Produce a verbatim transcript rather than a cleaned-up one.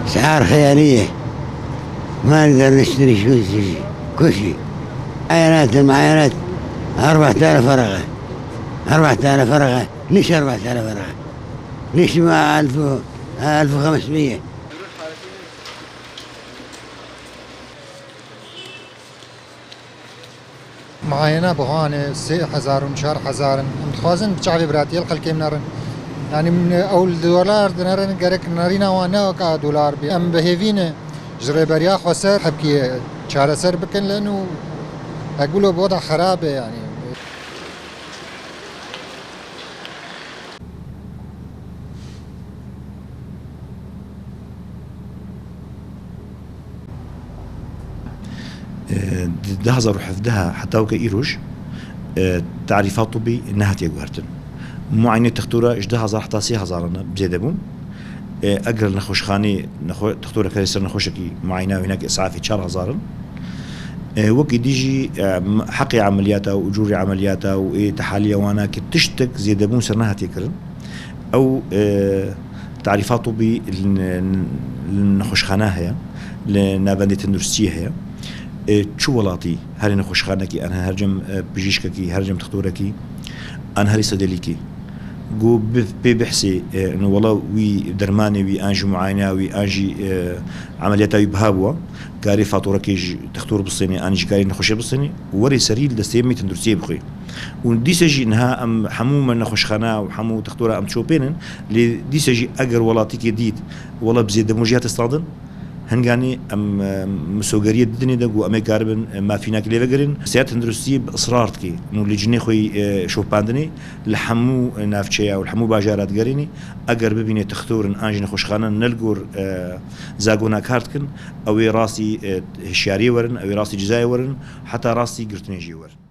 Sehar xeyalî ye. Malî derniştiriş kuşî. Eyanat, mayanat. Erbah tane feraq e. Erbah tane feraq e. Niş erbah tane feraq e. Niş ma elf û, elf û xemsmîye. Muayene bi wan e, sê hezar û çar hezar in. Em dixwazin bi çavê biratiyê li xelkê binerin. Yanî min ew li dolar dinerin, gerek nerîna wan ne weka dolar bê. Em bi hêvî ne ji Rêberiya Xweser hebkê çareser bikin lê nû hek wilo bi weda xerab e yanî. E, di du hezar û hevdeh heta weke îroj, e, tarîfa tibî nehatiye guhertin. Muayene textora ji du hezar heta sê hezar in bi zêde bûn. E, eger li nexweşxanê nexwe-, textorek herî ser nexweşekî muayene wênekî îsafê çar hezar in. E, wekî dî jî, e, m-, heqê emeliyata û ûcûrê emeliyata û ê tehaliya wana ki tiştek zêdebûn ser nehatiye kirin. Ew, e, tarîfa tibî li, li nexweşxane heye, li navendê tenduristiyê heye. E, çi welatî herê nexweşxanekî, an her cem, e, pijîşkekî, her cem textorekî, an herî sedelîkî. Ku bi-, pê bihsê, e, no wela wî dermanê wî, an jî muayena wî, an jî, e, emeliyata wî biha bûa, karê faturekê ji textor bistênê, an jî karê nexweşê bistênê, werê serî li destê me tenduristiyê bixwe. Û dîse jî niha em hemû me nexweşxana û hemû textora em çopênin, lê dîse jî eger welatîkê dît, wela bi zêdebûn jî hate standin, hinganî em, e, misogeriyê didinê de ku em ê karibin, e, mafînakî lê vegerin. Seya tenduristiyê bi israr dike. Nû li cinê xwe yî, e, şopandinê li hemû navçeya û li hemû bajara digerînê. Eger bibînê textorin an jî nexweşxanan ne li gor, e, zagona kar dikin, ew ê rastî, e, hişyariyê werin, ew ê rastî cezayê werin, heta rastî girtinê jî werin.